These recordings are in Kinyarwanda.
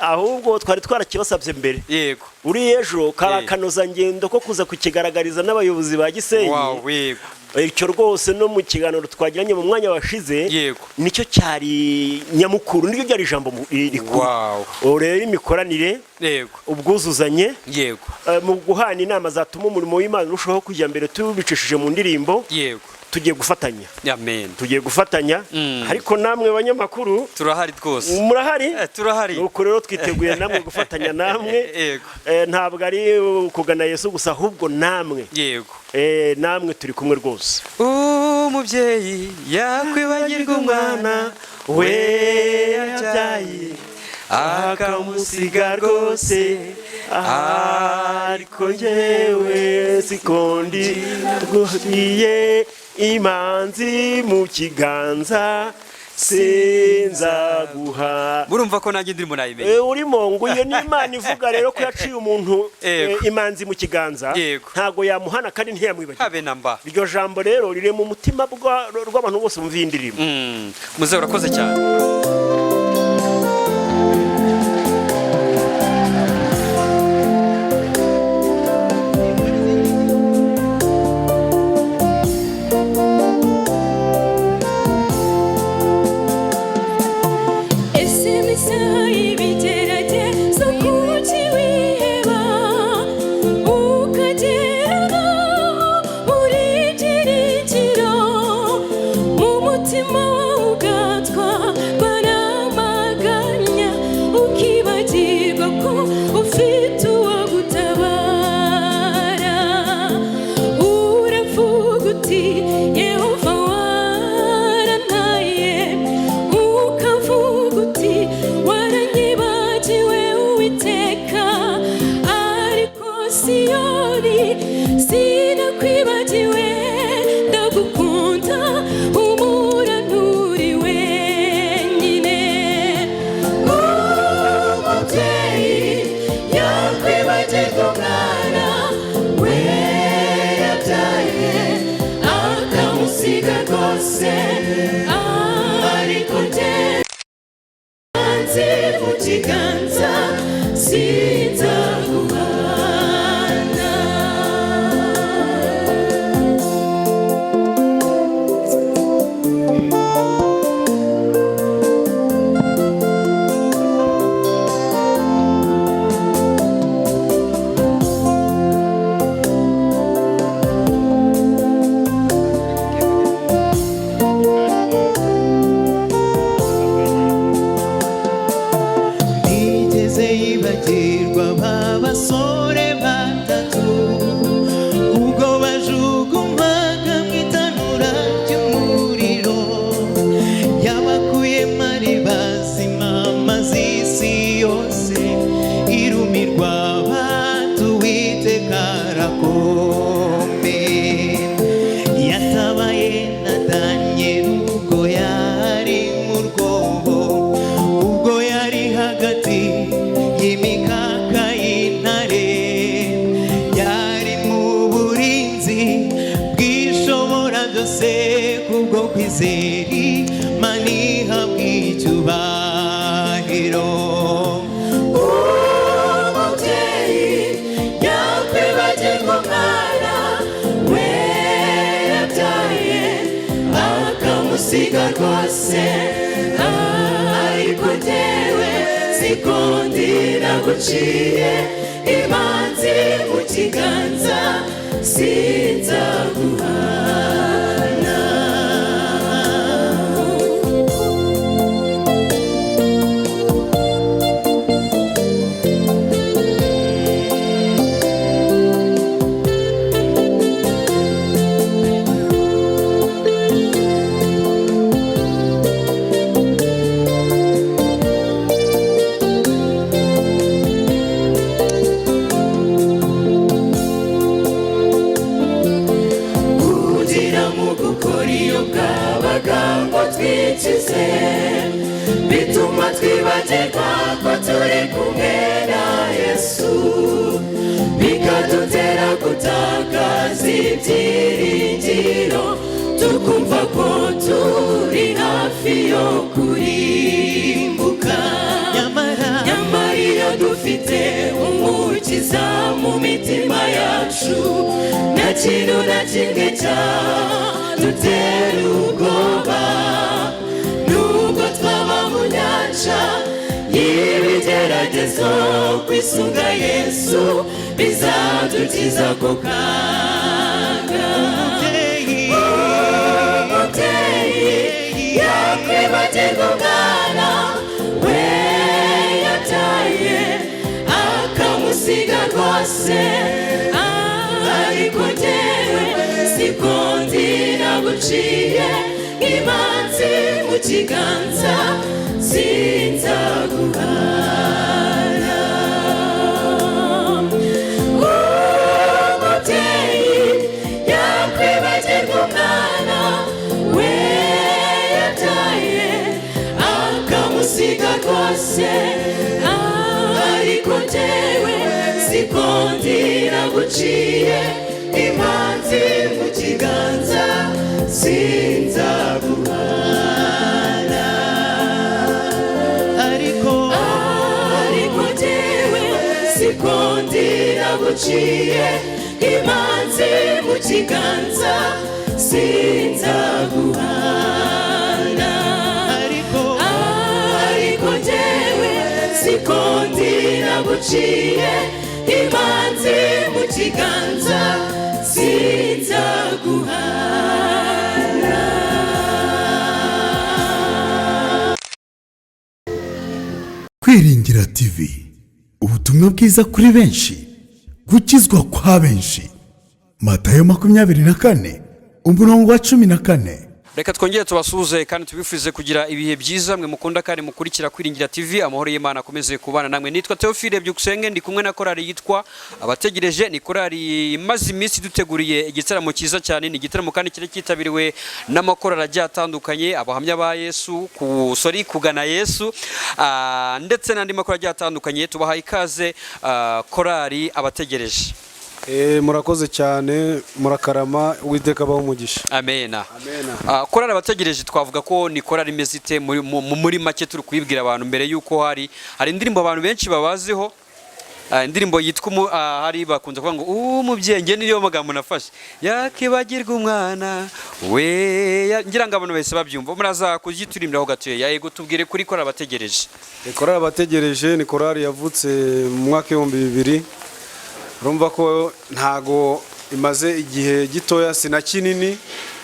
Ahubwo twari twarakibasabye mbere. Uri ejo kari akanozangendo ko kuza kukigaragariza n'abayobozi ba Gisenyi. wow yego Icyo rwose no mu kiganiro twagiranye mu mwanya washize, nicyo cyari nyamukuru, niryo ryari ijambo rikuru. Ubu rero imikoranire, ubwuzuzanye, mu guhana inama zatuma umurimo w'Imana urushaho kujya mbere tubicishije mu ndirimbo, tugiye gufatanya. Amen. Tugiye gufatanya. Ariko namwe banyamakuru, Turahari rwose. Murahari. Turahari. Nuko rero twiteguye namwe gufatanya namwe. Ntabwo ari kugana Yesu gusa, ahubwo namwe, namwe turi kumwe rwose. Umubyeyi yakwibagirwa umwana we yabyaye akamusiga rwose, ariko njyewe sikondi guhiye imanzi mu kiganza sinzaguha. Murumva ko nanjye ndimo nayimenye. Urimo ngo iyo ni Imana ivuga rero ko yaciye umuntu imanzi mu kiganza, ntago yamuhana kandi ntiyamwibagirwa. Habe na mba. Iryo jambo rero riri mu mutima rw'abantu bose bumva iyi ndirimbo. Muzehe, urakoze cyane. Ese mu isaha y'ibigeragezo kuki wiheba, ukagera naho uri ibyiringiro, mu mutima wawe ugatwarwa n'amaganya, ukibagirwa ko ufite uwagutabara? Uravuga uti: "Yehova warantaye," ukavuga uti: "Waranyibagiwe Uwiteka." Ariko Siyoni, sinakwibagiwe, ndagukunda, humura, nturi wenyine. Umubyeyi yakwibagirwa umwana we yabyaye akamusiga rwose, ariko njye mu kiganza sinzaguhana. Ntigeze yibagirwa ba basore batatu ubwo bajugunywaga mu itanura ry'umuriro. Yabakuyemo ari bazima, maze isi yose irumirwa, bati: "Uwiteka arakomeye." Yatabaye na Daniyeli ubwo yari mu rwobo, ubwo yari hagati y'imikaka y'intare. Yari mu burinzi bw'Ishobora byose. Kubwo kwizera Imana ihabwa icyubahiro. Umubyeyi yakwibagirwa umwana we yabyaye akamusiga rwose, ariko njyewe sikundi, naguciye imanzi mu kiganza, sinzaguhana. Kugira mu gukora iyo bwabaga ngo twikize bituma twibagirwa ko turi kumwe na Yesu, bikadutera gutakaza ibyiringiro, tukumva ko turi hafi yo kurimbuka. Nyamara Nyamara Umukiza mu mitima yacu, nta kintu na kimwe cyadutera ubwoba. Nubwo twaba mu nyanja y'ibigeragezo, kwisunga Yesu bizadukiza ako kaga. Umubyeyi yakwibagirwa umwana we yabyaye, akamusiga rwose, ariko jyewe siko ndi, naguciye nk'imanzi mu kiganza, sinzaguhara. Umubyeyi yakwibagirwa umwana we yabyaye, akamusiga rwose, ariko jyewe siko ndi, naguciye imanzi mu kiganza, sinzaguhara. Ariko Ariko jyewe siko ndi, naguciye imanzi mu kiganza, sinzaguhana. Ariko Ariko jyewe siko ndi, naguciye imanzi mu kiganza, sinzaguhana. Kwiringira TV, ubutumwa bwiza kuri benshi, gukizwa kwa benshi. Matayo 24, umurongo wa 14. Reka twongere tubasuhuze kandi tubifuze kugira ibihe byiza, mwe mukunda kandi mukurikira Kwiringira TV. Amahoro y'Imana akomeze kubana namwe. Nitwa Theophile Byukusenge, ndi kumwe na korali yitwa Abategereje. Ni korali imaze iminsi duteguriye igitaramo cyiza cyane. Ni igitaramo kandi kiri cyitabiriwe n'amakorali agiye atandukanye, Abahamya ba Yesu ku sorry, Kugana Yesu, ndetse n'andi makorali agiye atandukanye. Tubahaye ikaze, korali Abategereje. Murakoze cyane, murakarama, Uwiteka abahe umugisha. Amena. Amena. Korali Abategereje twavuga ko ni korali imeze ite muri make, turi kuyibwira abantu mbere yuko hari indirimbo abantu benshi babaziho, indirimbo yitwa hari bakunze kuvuga ngo umubyeyi, nge niyo magambo nafashe, yakibagirwa umwana we ngira ngo abantu bahise babyumva. Muraza kuziturimbiraho gatoya. Yego, tubwire kuri korali Abategereje. Korali Abategereje ni korali yavutse mu mwaka 2000. Urumva ko ntago imaze igihe gitoya, si na kinini,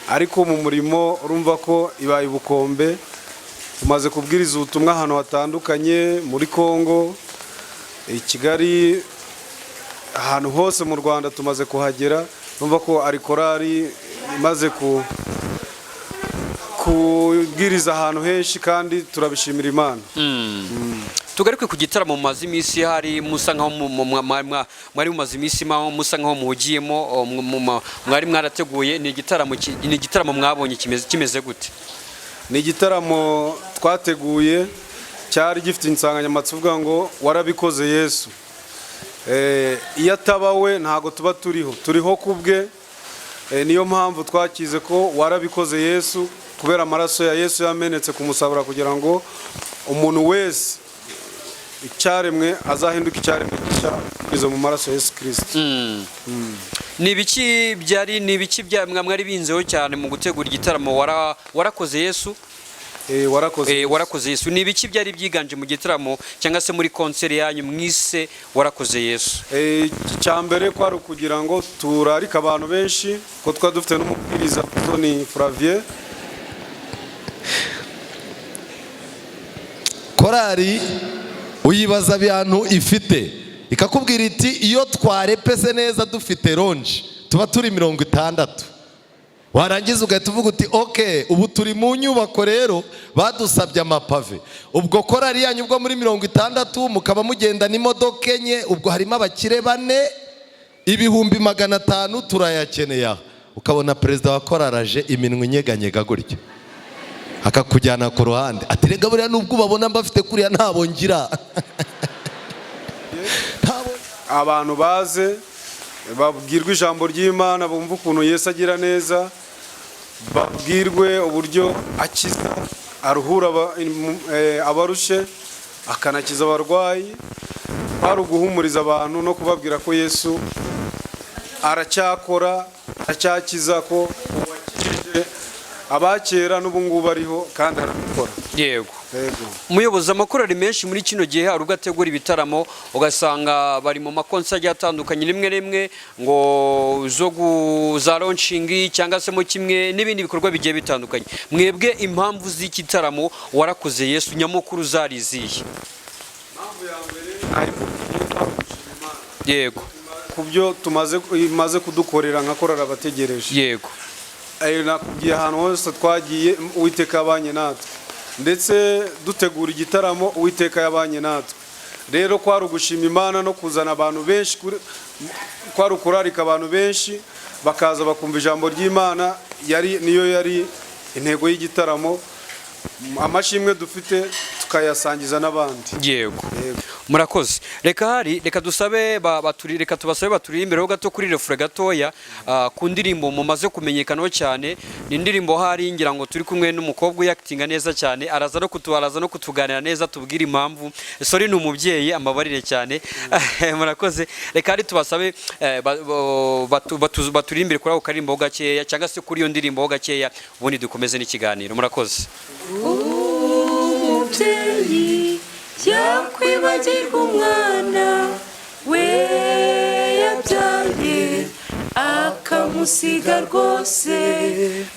ariko mu murimo urumva ko ibaye ubukombe. Tumaze kubwiriza ubutumwa ahantu hatandukanye, muri Kongo, i Kigali, ahantu hose mu Rwanda tumaze kuhagera. Urumva ko ari korali imaze kubwiriza ahantu henshi kandi turabishimira Imana. Tugaruke ku gitaramo mumaze iminsi hari musa nkaho mwari mumaze iminsi musa nkaho muhugiyemo, mwari mwarateguye. Ni igitaramo mwabonye kimeze gute? Ni igitaramo twateguye cyari gifite insanganyamatsiko ivuga ngo "Warabikoze Yesu". Iyo ataba we ntabwo tuba turiho, turiho ku bwe. Niyo mpamvu twakize ko "Warabikoze Yesu", kubera amaraso ya Yesu yamenetse ku musaraba kugira ngo umuntu wese icyaremwe azahinduke icyaremwe gishya binyuze mu maraso ya Yesu Kirisito. Ni ibiki mwari binzeho cyane mu gutegura igitaramo "Warakoze Yesu"? "Warakoze". "Warakoze Yesu". Ni ibiki byari byiganje mu gitaramo cyangwa se muri concert yanyu mwise "Warakoze Yesu"? Icya mbere kwari ukugira ngo turarike abantu benshi, ko twari dufite n'umubwiriza Tony Flavier. Korari uyibaza abantu ifite, ikakubwira iti iyo twarepese neza dufite lounge tuba turi 60. Warangiza ugahita uvuga uti ok, ubu turi mu nyubako rero badusabye amapave. Ubwo korari yanyu ubwo muri 60, mukaba mugenda n'imodoka enye, ubwo harimo abakire bane, 500,000 turayakeneye aha. Ukabona perezida wa korari aje, iminwa inyeganyega gutya, akakujyana ku ruhande ati rega buriya nubwo ubabona mbafite kuriya ntabo ngira. Abantu baze babwirwe ijambo ry'Imana, bumve ukuntu Yesu agira neza, babwirwe uburyo akiza, aruhura abarushe, akanakiza abarwayi. Kwari uguhumuriza abantu no kubabwira ko Yesu aracyakora, aracyakiza, ko uwakijije abakera n'ubu ngubu ariho kandi arabikora. Yego. Yego. Umuyobozi, amakorali menshi muri kino gihe hari ubwo ategura ibitaramo, ugasanga bari mu makonseri agiye atandukanye, rimwe rimwe ngo zo za launching cyangwa se mo kimwe n'ibindi bikorwa bigiye bitandukanye. Mwebwe impamvu z'igitaramo Warakoze Yesu nyamukuru zari izihe? Impamvu ya mbere gushima Imana ku byo imaze kudukorera nka korali Abategereje. Nakubwiye ahantu hose twagiye Uwiteka yabanye natwe, ndetse dutegura igitaramo Uwiteka yabanye natwe. Rero kwari ugushima Imana no kuzana abantu benshi, kwari ukurarika abantu benshi bakaza bakumva ijambo ry'Imana. Yari niyo yari intego y'igitaramo, amashimwe dufite tukayasangiza n'abandi. Yego. Yego. Murakoze. Reka dusabe reka tubasabe baturirimbireho gato kuri refrain gatoya, ku ndirimbo mumaze kumenyekanaho cyane. Ni indirimbo hari ngira ngo turi kumwe n'umukobwa uyakitinga neza cyane, araza no kutuganira neza, tubwire impamvu. Sorry, ni umubyeyi, ambabarire cyane. Murakoze. Reka hari tubasabe baturimbire kuri ako karirimbo gakeya cyangwa se kuri iyo ndirimbo ho gakeya, ubundi dukomeze n'ikiganiro. Murakoze. Umubyeyi yakwibagirwa umwana we yabyaye akamusiga rwose,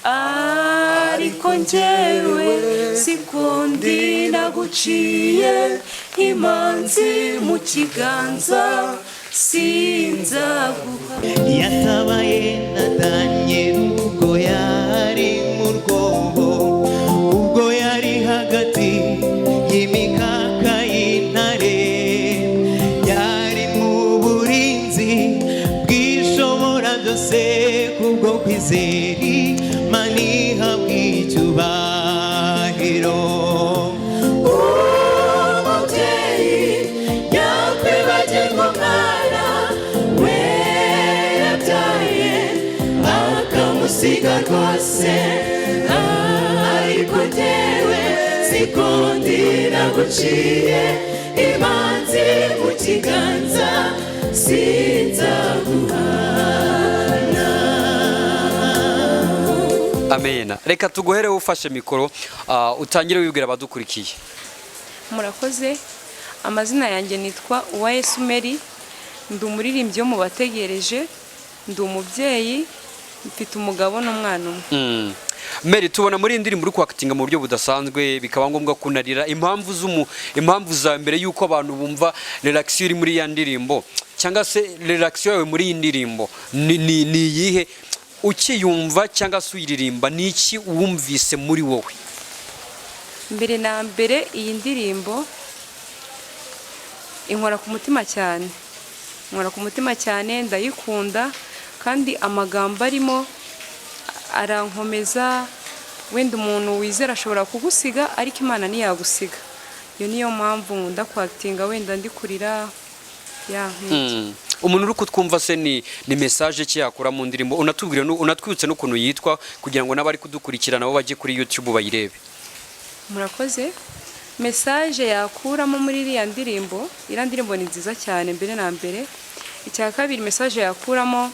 ariko njyewe sikundi, naguciye imanzi mu kiganza, sinzaguha. Yatabaye na Daniyeli ubwo yari mu rwobo, ubwo yari hagati y'imikaka y'intare, yari mu burinzi bw'Ishobora byose. Kubwo kwizera Imana ihabwa icyubahiro. Umubyeyi yakwibagirwa umwana we yabyaye akamusiga rwose, ariko njyewe sikundi, naguciye imanzi mu kiganza, sinzaguhana. Amena. Reka tuguhereho ufashe mikoro, utangire wibwira abadukurikiye. Murakoze. Amazina yanjye nitwa Uwayesu Mary, ndi umuririmbyi wo mu Bategereje, ndi umubyeyi, mfite umugabo n'umwana umwe. Mary, tubona muri iyi ndirimbo uri kwakitinga mu buryo budasanzwe, bikaba ngombwa kunarira. Impamvu za mbere y'uko abantu bumva reaction iri muri ya ndirimbo cyangwa se reaction yawe muri iyi ndirimbo ni iyihe? Ukiyumva cyangwa se uyiririmba, ni iki wumvise muri wowe? Mbere na mbere, iyi ndirimbo inkora ku mutima cyane, inkora ku mutima cyane, ndayikunda kandi amagambo arimo arankomeza. Wenda umuntu wizera ashobora kugusiga, ariko Imana ntiyagusiga. Iyo niyo mpamvu nkunda kwakitinga wenda ndi kurira ya nk'ibyo. Umuntu uri kutwumva se ni message ki yakura mu ndirimbo? Unatubwire unatwibutse n'ukuntu yitwa kugira ngo n'abari kudukurikira nabo bajye kuri YouTube bayirebe. Murakoze. Message yakuramo muri iriya ndirimbo, iriya ndirimbo ni nziza cyane mbere na mbere. Icya kabiri, message yakuramo,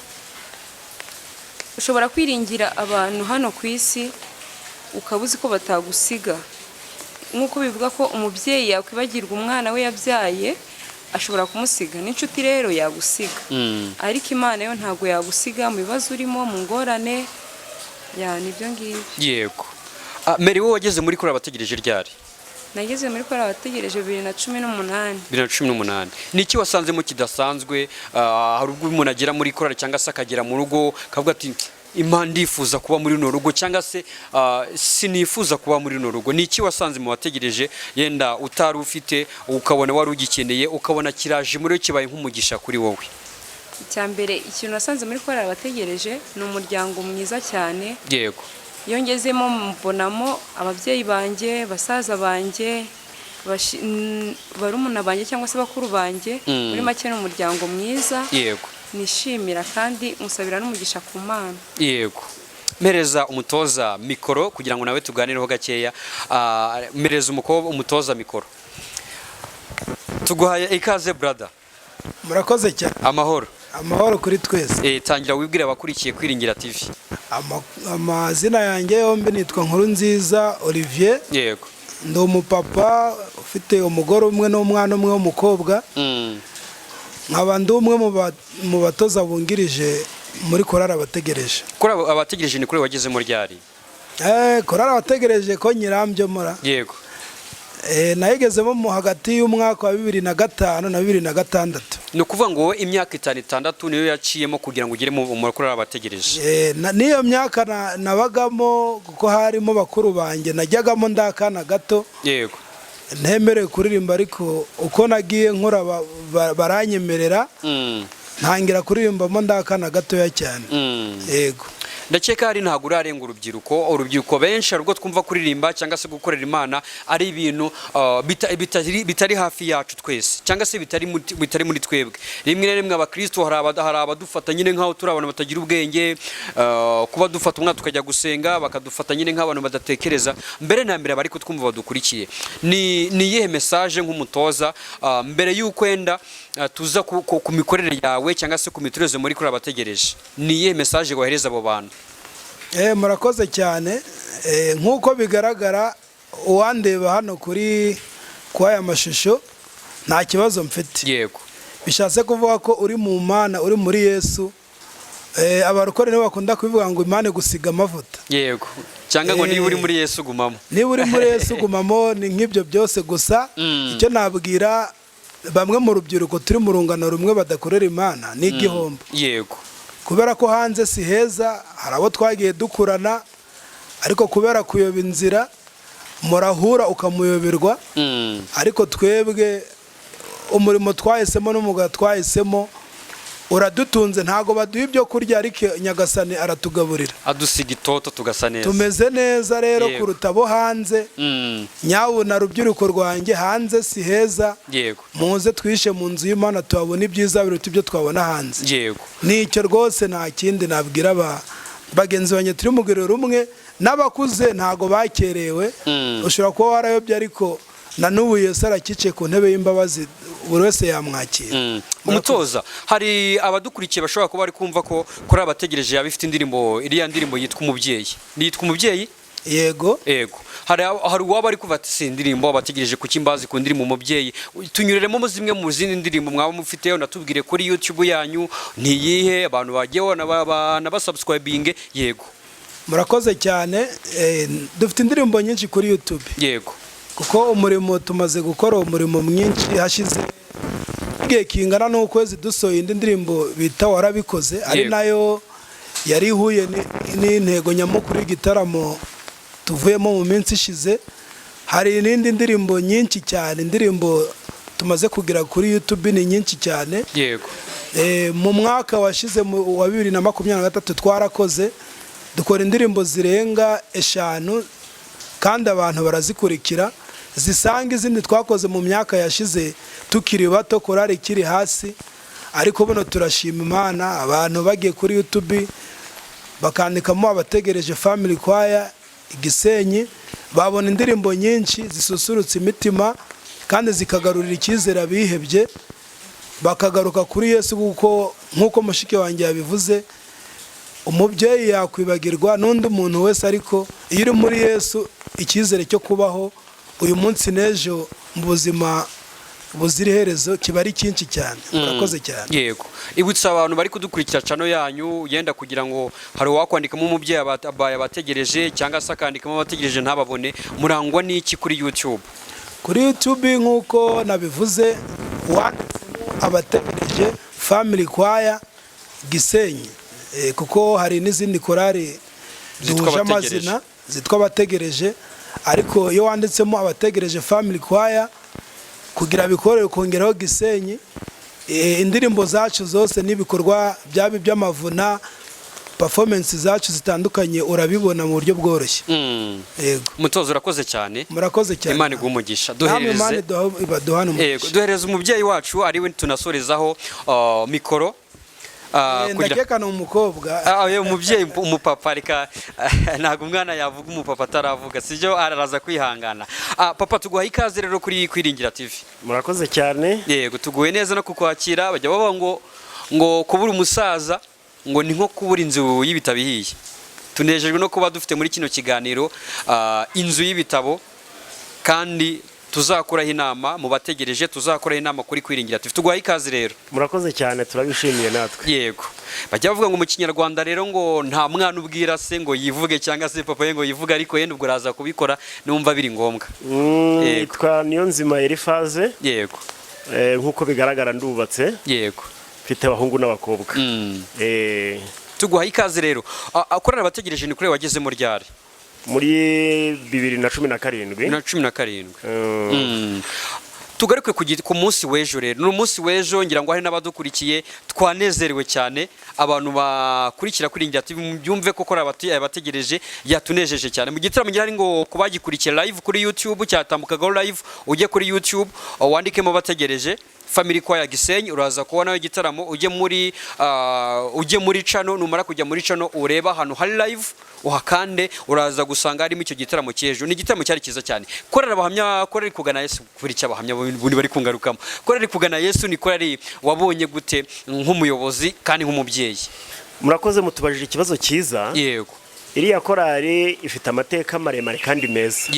ushobora kwiringira abantu hano ku isi ukaba uzi ko batagusiga. Nk'uko bivuga ko umubyeyi yakwibagirwa umwana we yabyaye, ashobora kumusiga, n'inshuti rero yagusiga, ariko Imana yo ntabwo yagusiga mu bibazo urimo, mu ngorane ya nibyo ngibyo. Yego. Mary, wowe wageze muri korali Abategereje ryari? Nageze muri korali Abategereje 2018. 2018. Ni iki wasanzemo kidasanzwe? Hari ubwo umuntu agera muri korali cyangwa se akagera mu rugo akavuga ati: "Imana, ndifuza kuba muri runo rugo," cyangwa se "Sinifuza kuba muri runo rugo." Ni iki wasanze mu Bategereje yenda utari ufite, ukabona wari ugikeneye, ukabona kiraje muri we, kibaye nk'umugisha kuri wowe? Icya mbere, ikintu nasanze muri korali Abategereje ni umuryango mwiza cyane. Iyo ngezemo mbonamo ababyeyi banjye, basaza banjye, barumuna banjye cyangwa se bakuru banjye. Muri make ni umuryango mwiza nishimira kandi musabira n'umugisha ku Mana. Yego. Mpereza umutoza mikoro kugira ngo nawe tuganireho gakeya. Mpereza umukobwa umutoza mikoro. Tuguhaye ikaze, brother. Murakoze cyane. Amahoro. Amahoro kuri twese. Tangira wibwire abakurikiye Kwiringira TV. Amazina yanjye yombi nitwa Nkurunziza Olivier. Ndi umupapa ufite umugore umwe n'umwana umwe w'umukobwa. Nkaba ndi umwe mu batoza bungirije muri korali Abategereje. Kuri Abategereje ni kuri wagezemo ryari? Korali Abategereje ko nyirambyo mura. Nayigezemo mu hagati y'umwaka wa 2005 na 2006. Ni ukuvuga ngo wowe imyaka itanu, itandatu niyo yaciyemo kugira ngo ugere mu korali Abategereje. N'iyo myaka nabagamo, kuko harimo bakuru banjye, najyagamo ndakana gato. Ntemerewe kuririmba, ariko uko nagiye nkora baranyemerera. Ntangira kuririmbamo ndakana gatoya cyane. Yego. Ndakeka hari ntabwo urarenga urubyiruko benshi hari ubwo twumva kuririmba cyangwa se gukorera Imana ari ibintu bitari hafi yacu twese, cyangwa se bitari muri twebwe. Rimwe na rimwe abakristo hari abadufata nyine nk'aho turi abantu batagira ubwenge, kuba dufata umwana tukajya gusenga bakadufata nyine nk'abantu badatekereza. Mbere na mbere, abari kutwumva badukurikiye, ni iyihe message nk'umutoza, mbere y'uko wenda tuza ku mikorere yawe cyangwa se ku mitoreze muri kuri Abategereje, ni iyihe message wohereza abo bantu? Murakoze cyane. Nk'uko bigaragara, uwandeba hano kuri aya mashusho, nta kibazo mfite. Bishatse kuvuga ko uri mu Mana, uri muri Yesu. Abarokore nibo bakunda kubivuga ngo Imana gusiga amavuta. Yego, cyangwa ngo niba uri muri Yesu gumamo. Niba uri muri Yesu gumamo, ni nk'ibyo byose gusa. Icyo nabwira bamwe mu rubyiruko turi mu rungano rumwe badakorera Imana, ni igihombo. Kubera ko hanze si heza. Hari abo twagiye dukurana, ariko kubera kuyoba inzira, murahura ukamuyoberwa. Ariko twebwe umurimo twahisemo n'umwuga twahisemo uradutunze. Ntabwo baduha ibyo kurya, ariko Nyagasani aratugaburira. Adusiga itoto tugasa neza. Tumeze neza rero kuruta abo hanze. Nyabuna rubyiruko rwanjye, hanze si heza. Muze twishe mu nzu y'Imana, tuhabona ibyiza biruta ibyo twabona hanze. Nicyo rwose, nta kindi nabwira aba bagenzi banjye turi mu rugero rumwe n'abakuze. Ntago bakerewe. Ushobora kuba warayobye, ariko na n'ubu Yesu arakicaye ku ntebe y'imbabazi, buri wese yamwakira. Umutoza, hari abadukurikiye bashobora kuba bari kumva ko kuri Abategereje yaba ifite indirimbo, iriya ndirimbo yitwa Umubyeyi. Ni yitwa Umubyeyi? Yego. Yego. Hari uwaba ari kuva ati: "Si indirimbo Abategereje, kuki mbazi ku ndirimbo Umubyeyi?" Tunyureremo mu zimwe mu zindi ndirimbo mwaba mufiteyo, natubwire kuri YouTube yanyu ntiyihe, abantu bagiye banabasubscribinge. Yego. Murakoze cyane. Dufite indirimbo nyinshi kuri YouTube. Kuko umurimo tumaze gukora, umurimo mwinshi, hashize igihe kingana n'ukwezi dusohoye indi ndirimbo bita Warabikoze, ari nayo yari ihuye n'intego nyamukuru y'igitaramo tuvuyemo mu minsi ishize. Hari n'indi ndirimbo nyinshi cyane. Indirimbo tumaze kugira kuri YouTube ni nyinshi cyane. Mu mwaka washize wa 2023 twarakoze, dukora indirimbo zirenga eshanu, kandi abantu barazikurikira, zisanga izindi twakoze mu myaka yashize tukiri bato, korari ikiri hasi. Ariko buno turashima Imana, abantu bagiye kuri YouTube bakandikamo Abategereje Family Choir Igisenyi, babona indirimbo nyinshi zisusurutsa imitima kandi zikagarurira icyizere abihebye, bakagaruka kuri Yesu. Kuko nk'uko mushiki wanjye yabivuze, umubyeyi yakwibagirwa n'undi muntu wese, ariko iyo uri muri Yesu, icyizere cyo kubaho uyu munsi n'ejo mu buzima buzira iherezo kiba ari cyinshi cyane. Murakoze cyane. Yego, ibutsa abantu bari kudukurikira channel yanyu, yenda kugira ngo hari uwakwandikamo Umubyeyi abaye Abategereje, cyangwa se akandikamo Abategereje ntababone. Murangwa n'iki kuri YouTube? Kuri YouTube, nk'uko nabivuze, wanditsemo Abategereje Family Choir Gisenyi, kuko hari n'izindi korari zitwa duhuje Abategereje. amazina zitwa Abategereje. Ariko iyo wanditsemo Abategereje Family Choir, kugira bikorohe kongeraho Gisenyi, indirimbo zacu zose n'ibikorwa byaba iby'amavuna, performance zacu zitandukanye, urabibona mu buryo bworoshye. Yego. Umutozo, urakoze cyane. Murakoze cyane. Imana iguhe umugisha. Namwe Imana Duhereze ibaduhane umugisha. Yego, duhereze umubyeyi wacu, ariwe tunasorezaho mikoro. Ndakeka ni umukobwa. Oya, umubyeyi, umupapa, reka, ntabwo umwana yavuga umupapa ataravuga, sibyo? Araza kwihangana. Papa, tuguhaye ikaze rero kuri Kwiringira TV. Murakoze cyane. Yego, tuguwe neza no kukwakira. Bajya bavuga ngo kubura umusaza ngo ni nko kubura inzu y'ibitabo ihiye. Tunejejwe no kuba dufite muri kino kiganiro inzu y'ibitabo, kandi tuzakuraho inama mu bategereje, tuzakoraho inama kuri Kwiringira TV. Tuguhaye ikaze rero. Murakoze cyane, turabishimiye natwe. Yego, bajya bavuga ngo mu Kinyarwanda rero ngo nta mwana ubwira se ngo yivuge, cyangwa se papa we ngo yivuge, ariko yenda ubwo uraza kubikora numva biri ngombwa. Yego. Nitwa Niyonzima Elifaze. Nk'uko bigaragara ndubatse. Mfite abahungu n'abakobwa. Tuguhaye ikaze rero. Korali Abategereje ni kure wagezemo ryari? Muri 2017. Na 17. Tugaruke ku munsi w'ejo rero. Ni umunsi w'ejo, ngira ngo hari n'abadukurikiye, twanezerewe cyane. Abantu bakurikira kuri Ngira TV byumve ko korali Abategereje yatunejeje cyane mu gitaramo gihari. Ngo ku bagikurikiye live kuri YouTube, cyatambukagaho live, ujye kuri YouTube wandikemo Bategereje Family Choir Gisenyi, uraza kubonaho igitaramo. Ujye muri channel, numara kujya muri channel ureba ahantu hari live uhakande, uraza gusanga harimo icyo gitaramo cy'ejo. Ni igitaramo cyari cyiza cyane. Korali Abahamya, Korali Kugana Yesu, kuri icyo Abahamya bundi bari kungarukamo. Korali Kugana Yesu ni korali wabonye gute nk'umuyobozi kandi nk'umubyeyi? Murakoze, mutubajije ikibazo cyiza. Iriya korali ifite amateka maremare kandi meza.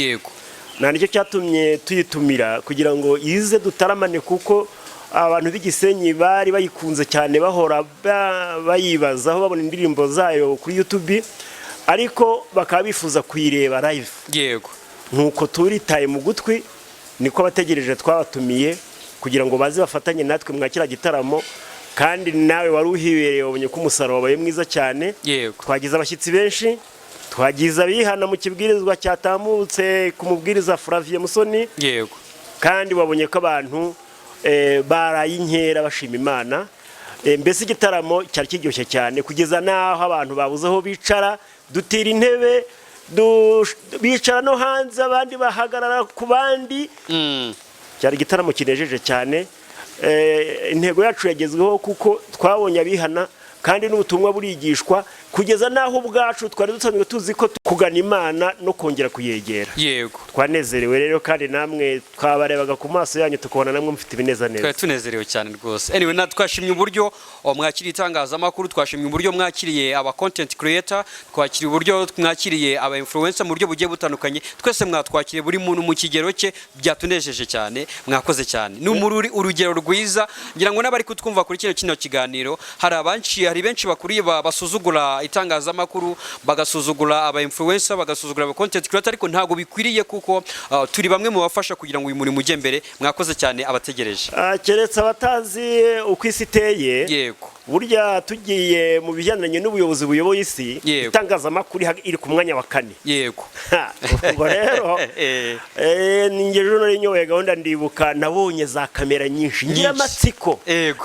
Nta nicyo cyatumye tuyitumira kugira ngo ize dutaramane, kuko abantu b'Igisenyi bari bayikunze cyane, bahora bayibazaho, babona indirimbo zayo kuri YouTube, ariko bakaba bifuza kuyireba live. Nuko turitaye mu gutwi, niko Abategereje twabatumiye kugira ngo baze bafatanye natwe mwa kiriya gitaramo. Kandi nawe wari uhibereye, wabonye ko umusaruro wabaye mwiza cyane. Twagize abashyitsi benshi, twagize abihana mu kibwirizwa cyatambutse ku mubwiriza Flavie Musoni. Kandi wabonye ko abantu baraye inkera bashima Imana. Mbese igitaramo cyari kiryoshye cyane, kugeza n'aho abantu babuze aho bicara, dutira intebe, bicara no hanze, abandi bahagarara ku bandi. Cyari igitaramo kinejeje cyane. Intego yacu yagezweho, kuko twabonye abihana kandi n'ubutumwa burigishwa, kugeza n'aho ubwacu twari dusanzwe tuzi ko kugana Imana no kongera kuyegera. Twanezerewe rero, kandi namwe twabarebaga ku maso yanyu tukabona namwe mufite ibinezaneza. Twari tunezerewe cyane rwose. Anyway, na twashimye uburyo mwakiriye itangazamakuru, twashimye uburyo mwakiriye aba content creator, twakiriye uburyo mwakiriye aba influencer mu buryo bugiye butandukanye. Twese mwatwakiriye, buri muntu mu kigero cye, byatunejeje cyane. Mwakoze cyane, ni umururi urugero rwiza. Ngira ngo n'abari kutwumva kuri kino kiganiro, hari abanshi, hari benshi bakuriye basuzugura itangazamakuru, bagasuzugura aba influencer, bagasuzugura aba content creator, ariko ntabwo bikwiriye, kuko turi bamwe mu bafasha kugira ngo uyu murimo ujye mbere. Mwakoze cyane, Abategereje. Keretse abatazi uko isi iteye. Burya tugiye mu bijyanye n'ubuyobozi buyoboye isi, itangazamakuru iri ku mwanya wa kane. Ubwo rero ni njye ejo nari nyoboye gahunda, ndibuka nabonye za kamera nyinshi, ngira Nyinshi. amatsiko.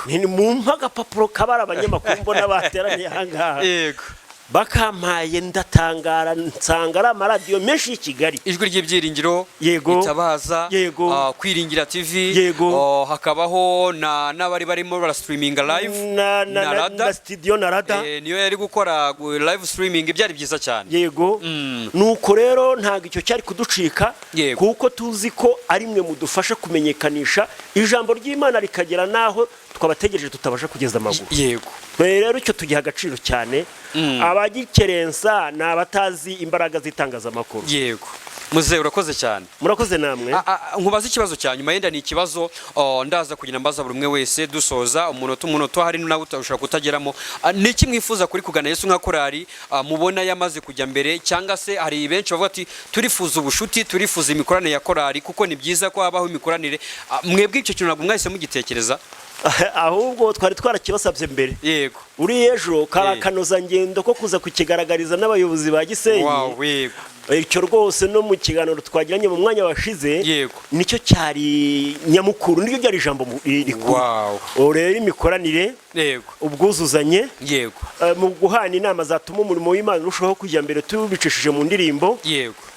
Nti mumpe agapapuro kabara abanyamakuru mbona bateraniye aha ngaha. Bakampaye, ndatangara, nsanga ari amaradiyo menshi y'i Kigali. Ijwi ry'Ibyiringiro, Itabaza, Kwiringira TV, hakabaho na n'abari barimo barastreaminga live, na Rada. Na studio na Rada. Niyo yari gukora live streaming. Byari byiza cyane. Yego. Nuko rero ntabwo icyo cyari kuducika, kuko tuzi ko ari mwe mudufasha kumenyekanisha ijambo ry'Imana rikagera n'aho twabategereje tutabasha kugeza amaguru. Twe rero icyo tugiha agaciro cyane. Abagikerensa ni abatazi imbaraga z'itangazamakuru. Yego, muzehe, urakoze cyane. Murakoze namwe. Nkubaze ikibazo cya nyuma, yenda ni ikibazo ndaza kugira mbaza buri umwe wese dusoza, umunota umunota, hari nawe ushobora kutageramo. Ni iki mwifuza kuri Kugana Yesu nka korali mubona yamaze kujya mbere? Cyangwa se hari benshi bavuga ati turifuza ubushuti, turifuza imikoranire ya korali, kuko ni byiza ko habaho imikoranire. Mwebwe icyo kintu ntabwo mwahise mugitekereza? Ahubwo twari twarakibasabye mbere. Uri ejo kari akanozangendo ko kuza kukigaragariza n'abayobozi ba Gisenyi. Wow, yego. Icyo rwose no mu kiganiro twagiranye mu mwanya washize, nicyo cyari nyamukuru, niryo ryari ijambo rikuru. Ubu rero imikoranire, ubwuzuzanye, mu guhana inama zatuma umurimo w'Imana urushaho kujya mbere tubicishije mu ndirimbo.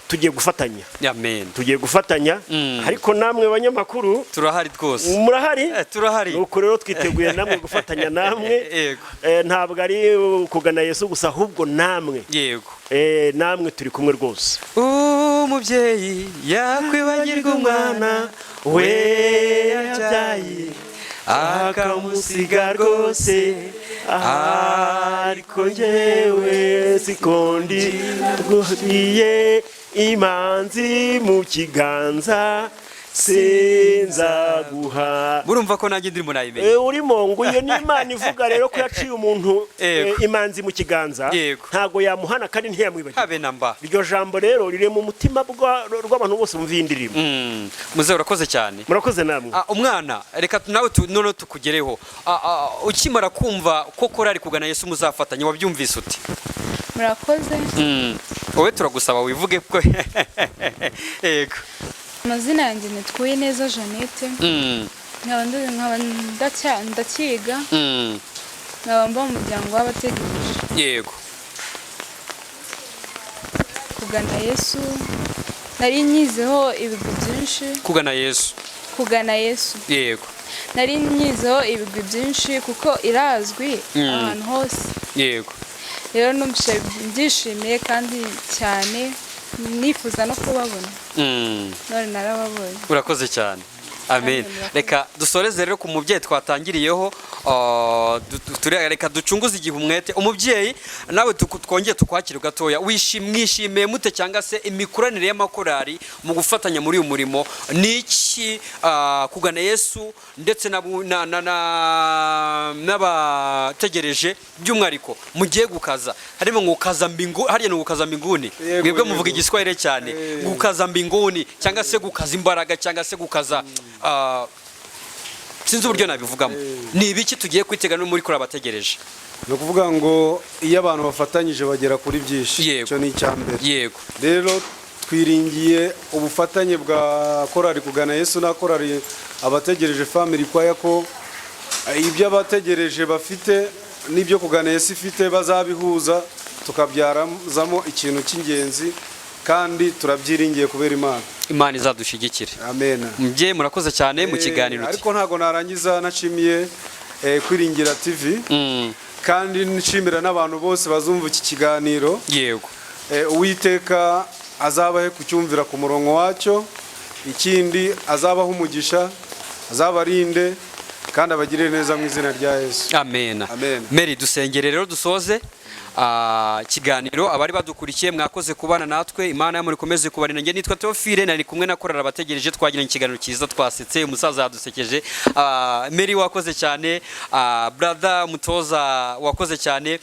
Tugiye gufatanya. Amen. Tugiye gufatanya, ariko namwe banyamakuru turahari rwose. Murahari. Turahari. Nuko rero twiteguye namwe gufatanya namwe. Ntabwo ari kugana Yesu gusa, ahubwo namwe. Yego. Namwe turi kumwe rwose. Umubyeyi yakwibagirwa umwana we yabyaye akamusiga rwose, ariko njyewe sikondi guhiye imanzi mu kiganza sinzaguha. Murumva ko nanjye ndimo nayimenya. Urimo ngo iyo ni Imana ivuga rero ko yaciye umuntu imanzi mu kiganza, ntago yamuhana kandi ntiyamwibagirwa. Habe namba. Iryo jambo rero riri mu mutima rw'abantu bose bumva iyi ndirimbo. Muze, urakoze cyane. Murakoze namwe. Umwana, reka nawe noneho tukugereho. Ukimara kumva ko korari kugana Yesu muzafatanya, wabyumvise ute? Murakoze. Wowe turagusaba wivuge ko, yego. Amazina yanjye nitwa neza Jeannette. Nkaba ndacyiga. Nkaba mba mu muryango w'abategereje. Kugana Yesu nari nyizeho ibigwi byinshi. Kugana Yesu. Kugana Yesu. Nari nyizeho ibigwi byinshi kuko irazwi ahantu hose. Rero numvise mbyishimiye kandi cyane, nifuza no kubabona. None narababonye. Urakoze cyane, amen. Reka dusoreze rero ku mubyeyi twatangiriyeho. Reka ducunguze igihe umwete. Umubyeyi, nawe twongeye tukwakire gatoya. Mwishimiye mute cyangwa se imikoranire y'amakorari mu gufatanya muri uyu murimo ni iki, kugana Yesu ndetse n'abategereje by'umwihariko mugiye gukaza, harimo ngo gukaza mbingu, hariya ni gukaza mbinguni? Yego, Mwebwe muvuga yego. Igiswahili cyane. Gukaza mbinguni cyangwa se gukaza imbaraga cyangwa se gukaza, sinzi uburyo nabivugamo. Ni ibiki tugiye kwitega no muri kuri abategereje? Ni ukuvuga ngo iyo abantu bafatanyije bagera kuri byinshi. Icyo ni icya mbere. Rero twiringiye ubufatanye bwa korali kugana Yesu na korali abategereje family choir, ko ibyo abategereje bafite n'ibyo kugana Yesu ifite bazabihuza, tukabyarazamo ikintu cy'ingenzi, kandi turabyiringiye kubera Imana. Imana izadushyigikire. Amen. Mubyeyi, murakoze cyane mu kiganiro. Ariko ntabwo narangiza nashimiye Kwiringira TV, kandi nshimira n'abantu bose bazumva iki kiganiro. Uwiteka azabahe kucyumvira ku murongo wacyo. Ikindi, azabaho umugisha, azabarinde kandi abagirire neza mu izina rya Yesu. Amen. Amen. Mary, dusengere rero dusoze ikiganiro. Abari badukurikiye, mwakoze kubana natwe. Imana yamuri ikomeze kubarinda. Njye nitwa Theophile, nari kumwe na korali abategereje. Twagiranye ikiganiro cyiza, twasetse, umusaza yadusekeje. Mary, wakoze cyane. Brother mutoza, wakoze cyane.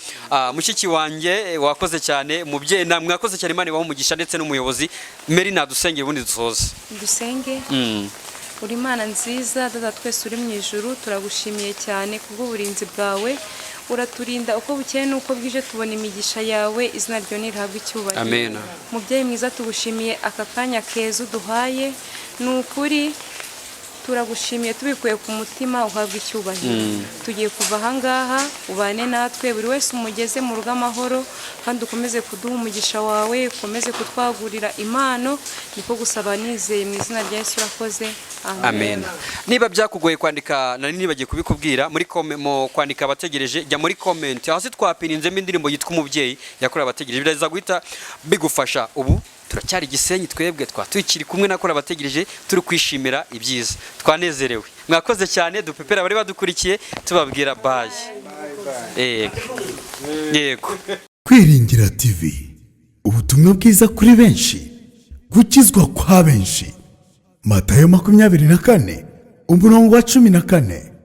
Mushiki wanjye, wakoze cyane. Mubyeyi, namwe mwakoze cyane. Imana ibahe umugisha, ndetse n'umuyobozi Mary nadusengere ubundi dusoze. Dusenge. Uri Imana nziza, Data twese uri mu ijuru, turagushimiye cyane kubw'uburinzi bwawe. Uraturinda uko bukeye n'uko bwije, tubona imigisha yawe. Izina ryawe nirihabwe icyubahiro. Amen. Mubyeyi mwiza, tugushimiye aka kanya keza uduhaye. Ni ukuri turagushimiye tubikuye ku mutima, uhabwa icyubahiro. Tugiye kuva ahangaha, ubane natwe, buri wese umugeze mu rugo amahoro, kandi ukomeze kuduha umugisha wawe, ukomeze kutwagurira impano. Niko gusaba nizeye mu izina rya Yesu, urakoze. Amen. Niba byakugoye kwandika, nari nibagiye kubikubwira, muri mu kwandika abategereje, jya muri comment hasi, twapininzemo indirimbo yitwa Umubyeyi yakorewe abategereje, biraza guhita bigufasha. Ubu turacyari Gisenyi, twebwe tukiri kumwe nakora abategereje, turi kwishimira ibyiza, twanezerewe. Mwakoze cyane. Dupepera abari badukurikiye, tubabwira bye. Yego, yego. Kwiringira TV, ubutumwa bwiza kuri benshi, gukizwa kwa benshi. Matayo 24 umurongo wa 14.